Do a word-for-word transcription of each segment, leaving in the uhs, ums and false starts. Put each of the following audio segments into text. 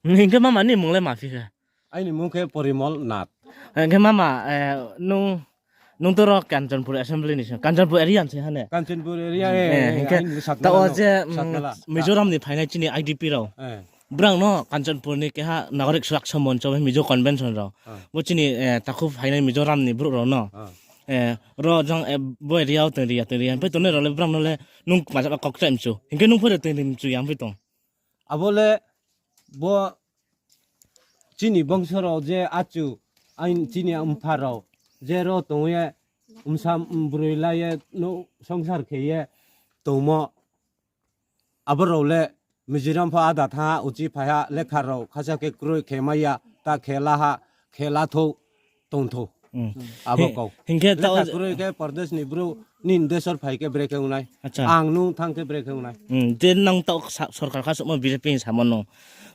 Hing khe mama ni mung le ma phi khe? Aini mung khe Porimol Nath. Hing khe mama, eh, nung, nung to ro Kanchanpur assembly ni se, Kanchanpur area ni se ha ne? Kanchanpur area, eh, hing khe aini Satnala taoh no, je, mm, Satnala. Mizoram ni phainai chini I D P rao. Eh. Brang no Kanchanpur ni keha Nagorik Suraksha Moncho bai Mizo Convention rao. Ah. Bo chini, eh, takhu phainai Mizoram ni brouh rao no. Ah. Eh, ro jang, eh, bo area wo tong ri ya, tong ri ya. Hing khe tongnai rao le brang no le nung kma jaba kok chai mchu. Hing khe nung pho de tong ri mchu ya hing khe tong. Abo le bo chini bongso rao je achu, ain chini mpha rao je ro tong ye, msa mbroi la ye, no songsar khe ye tongmo. Abo rao le Mizoram pho ada thanng ha, uchi phai ha, lekha rao khasa khe kroi khe mai ya, ta khe la ha, khe la thou, tong thou. Hmm. Abo kau. Hing khe lekha kroi khe Pardesh ni brouh nini desor phai khe brekhe ong nai. Acha. Ang nung thanng khe brekhe ong nai. Hmm, je nang taoh sa-, sorkar kha suhmo B J P ni samo no.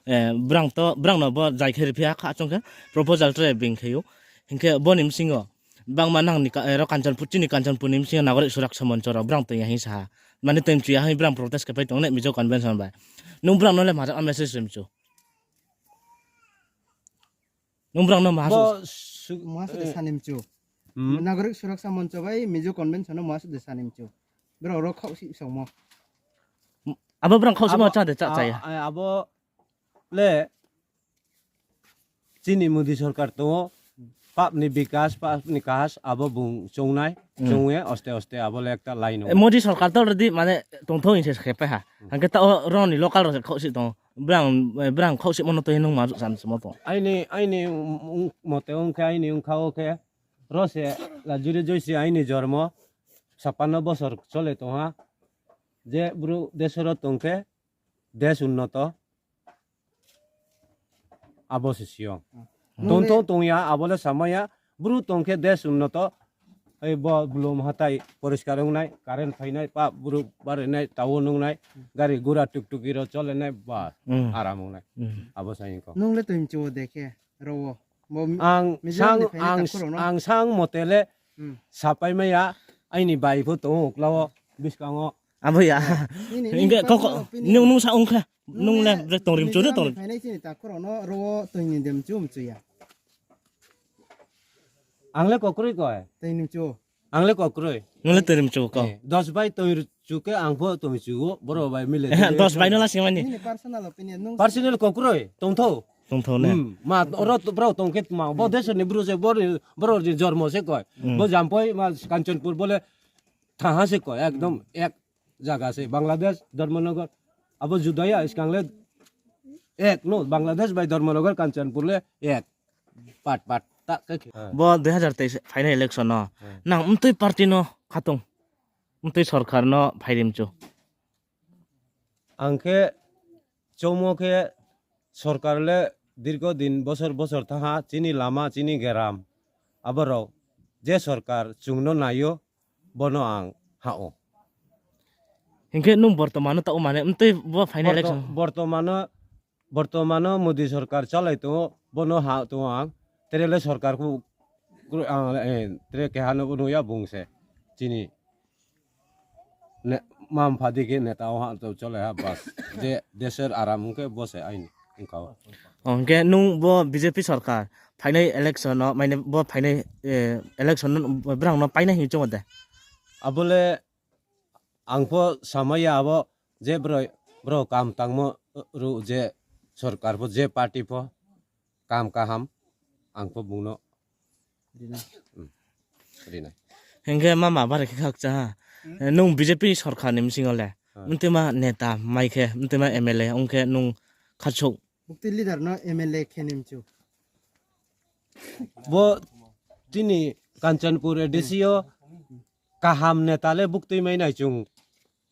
Eh, brang to, brang no bo jai khe ri phi ha kha chung khe proposal tre bing khe ou. Hing khe bo ni bsing yo. Bangma nang ni ka-, eh, ro Kanchanpur, chini Kanchanpur ni bsing yo Nagorik Suraksha Moncho rao brang tong ya hing sa ha. Mane tong mchu ya hing brang protest khe pai tong nai Mizo Convention bai. Nung brang no le ma jaba message ri mchu. Nung brang no ma su-, mungha su de sa ni mchu. Hmm? Nagorik Suraksha Moncho bai Mizo Convention no mungha su de sa ni mchu. Brao ro khaoh si songmo. Abo brang khaoh si mo cha de cha cha ya. A-, abo le chini Modi sorkar tong ou, pap ni bikas, pap ni kahas, abo bung choung nai, hmm, choung ye, oste oste abo le ekta line o. Eh, Modi sorkar to already mane tongthou hing se khe pai ha. Hmm. Hing khe taoh ro ni local rao se khaoh si tong ou. Brang, eh, brang khaoh simo no tui nung ma ruh sam simo tong. Aini, aini, um, um, mote ong khe, aini ongkha wo khe, ro se Lajuri Joysi aini jormo, sapano bosor chole tong ha. Je bru desoro tong khe, des unnoto, abo se siyong. Hmm. Tongthou tong ya, abo le samai ya, bru tong khe des unnoto, ei bo blum hatai poriskar ong nai, current phai nai, pap bru bare nai, tawo nung nai, gari gura tuktuki ro chole nai, ba, hmm, aram ong nai. Hmm. Abo sa ing kho. Nung le tui mchu wo de khe, ro wo. Bo mi-, ang Mizoram sang, ni phainai ang, takhu rao no. Ang sang mote le, hmm, sapai mai ya, aini bai pho tong ou ukla wo, buskang wo. Abo ya. Nini, hing khe nini koko, personal opinion. Nung, nung sa ong khe. Nung le bre tong rim chu de tong. Mizoram ni phainai chini takhu rao no ro wo tong ni dem chu mchu ya. Ang le kokroi koi. Tong ni chu. Ang le kokroi. Nung le tong rim chu ko. Eh, dos bai tong rim chu khe ang pho tong chu o, boro bai mile. Eh, dos bai no la sing mani. Nini personal opinion nung. Personal kokroi, tongthou. Tongthou ne. Hmm, ma, oro to brao tong khe tma, bo desor ni bru se, boro, boro ni jormo se koi. Hmm. Bo Jampoi, ma Kanchanpur bo le thanng ha se koi, ekdom, hmm, ek jaga se, Bangladesh, Dharmanagar. Abo juda ya, skang le ek, no, Bangladesh bai Dharmanagar, Kanchanpur le ek. Part, part, ta khe khe. Bo dui hazar teis phainai election no. Hmm. Nang mtui party no khatung. Mtui sorkar no phai rim chu. Ang khe choungmo khe sorkar le dirgo din bosor bosor thanng ha, chini lama, chini geram, abo rao je sorkar chung no nai o, bono ang ha ou. Hing khe nung bortoman no taoh mane, mtui bo phainai election? Borto-, bortoman no, bortoman no Modi sorkar chalai tong ou, bono ha tong ou ang, tere le sorkar khe kroi ang le, eh, tere keha no bo nung ya bung se. Chini ne, ma mpha di khe neta ong ha to chole ha bas. Je desor aram ong khe bo se aini ongkha ou. O, hing khe nung bo B J P sorkar phainai election no, mane bo phainai, eh, election no brang no painai hing choung de? Abo le ang pho samai ya abo je broi, bro kam tangmo ruh je sorkar pho je party pho kam kaham ang pho bung no rinai. Hmm. Rinai. Hing khe mama bari khe khakcha ha. Hmm? Eh, nung B J P sorkar ni bsing yo le. Hmm. Mtui ma neta mai khe, mtui ma M L A ong khe nung khatsouh. Buktui leader no M L A khe ni mchu. Bo chini Kanchanpur A D C o kaham neta le buktui mai nai chung.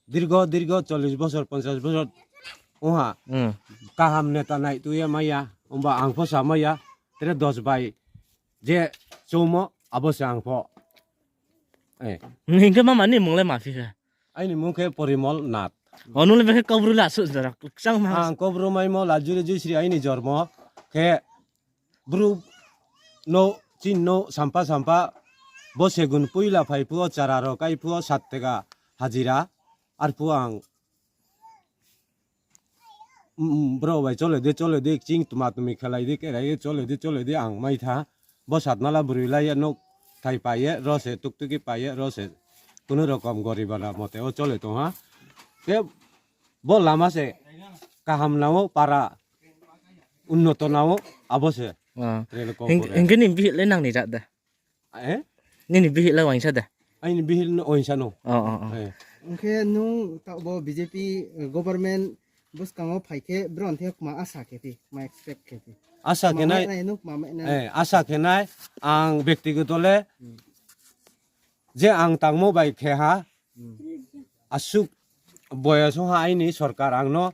Dirgo, dirgo chollis bosor, ponchas bosor ong ha. Hmm. Kaham neta nai tui ye mai ya, ongba ang pho samai ya, tere dos bai je choungmo, abo se ang pho. Eh. Hing khe mama ni mung le ma phi khe? Aini mung khe Porimol Nath. O, nung le bekhe Kaubru le asuh jora, kchang ma. Ang Kaubru maimo Lajuri Joysri aini jormo khe Bru no, chini no, sampa sampa, bo segun poila phai phuh wo, chara rao kai phuh wo, sat tega hajira, arphuh ang Brao bai chole di, chole di, kching tma tmi khelai di, kerai ye chole di, chole di, ang mai tha. Bo satmala broi lai ye nouh thai pai ye ro se, tuktuki pai ye ro se, kunu rokom goribana mote wo chole tong ha. Khe bo lama se kaham nang ou, para unnoto nang ou, abo se. Hing khe nini bihih le nang ni ja de? Nini bihih le uaingsa de? Aini bihih no uaingsa no. Hing khe nung taoh bo B J P government buskang wo phai khe brao ni thing yo kma asa khe phi, kma expect khe phi? Asa khe nai, asa khe nai, ang bektigoto le je ang tangmo bai khe ha, asuh boyos ong ha aini sorkar ang no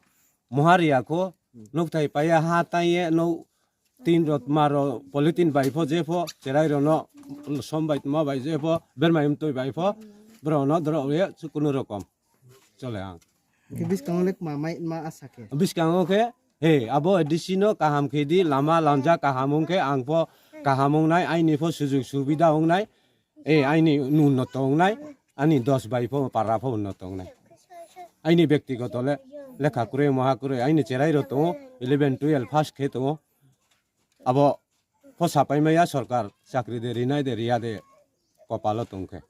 muha ri ya kho, nouhthai pai ya ha tang ye nouh tin rao tma rao polythene bai pho je pho cherai rao no som bai tma bai je pho bermai mtoi bai pho brao no drao ye kunu rokom chole ang. Khe buskang wo le kma mai ma asa khe? Buskang wo khe, he, abo A D C no kaham khe di, lama lanja kaham ong khe ang pho kaham ong nai, aini pho sujug subida ong nai, aini unnoto ong nai, ani dos bai pho para pho unnoto ong nai. Aini bektigoto le lekha kroi, moha kroi, aini cherai rao tong ou, eleven, twelve pass khe tong ou. Abo pho sapai mai ya sorkar chakri de ri nai de ri ya de kopal wo tong khe.